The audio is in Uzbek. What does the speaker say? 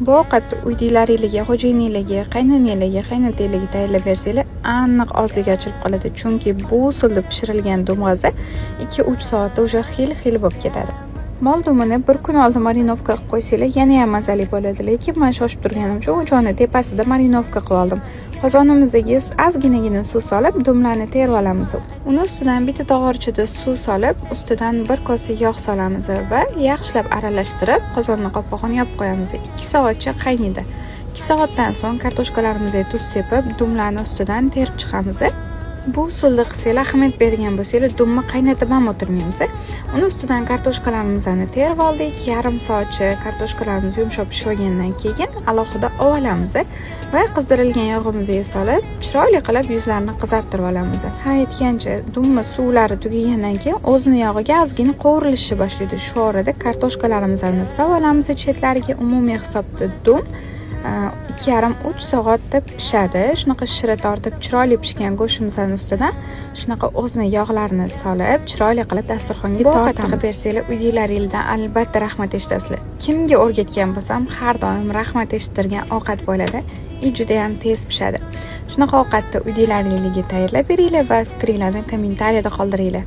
Bu ovqatni uydagilaringlarga, xo'jayininglarga, qaynonanglarga, qaynotanglarga tayyorlab bersanglar, aniq og'ziga ochilib qoladi. Chunki bu usulda pishirilgan dumg'aza 2-3 soatda уже xil-xil bo'lib ketadi. Mol dumini bir kun oldin marinovka qilib qo'ysanglar, yana ham mazali bo'ladi. Lekin men shoshib turganim uchun o'choqni tepasida marinovka qilib oldim. Qozonimizga ozginagina suv solib, dumlarni terib olamiz. Uni ustidan bitta tog'orchada suv solib, ustidan bir kosa yog' solamiz va yaxshilab aralashtirib, qozonni qopqog'ini yopib qo'yamiz. 2 soatcha qaynaydi. 2 soatdan so'ng kartoshkalarimizga tuz sepib, dumlarni ustidan terib chiqamiz. Bu usulda qilsanglar, ahamiyat bergan bo'lsanglar, dumni qaynatib ham o'tirmaymiz. Uni ustidan kartoshkalarimizni terib oldik. Yarim soatcha kartoshkalarimiz yumshoq pishib olgandan keyin alohida olamiz va qizdirilgan yog'imizga solib, chiroyli qilib yuzlarini qizartirib olamiz. Ha, aytgancha, dumni suvlari tugagandan keyin o'zini yog'iga ozgina qovurilishni boshlaydi. Shu orada kartoshkalarimizni solib olamiz chetlariga. Umumiy hisobda dum 2,5-3 soatda pishadi. Shunaqa shira tortib, chiroyli pishgan go'shtimizni ustidan shunaqa o'zini yog'larini solib, chiroyli qilib dasturxonga tortamiz. Bersanglar, uydagilaringizdan albatta rahmat eshitasizlar. Kimga o'rgatgan bo'lsam, har doim rahmat eshittirgan ovqat bo'ladi. И juda ham tez pishadi. Shunaqa ovqatni uydagilaringizga tayyorlab beringlar va fikringlarni kommentariyada qoldiringlar.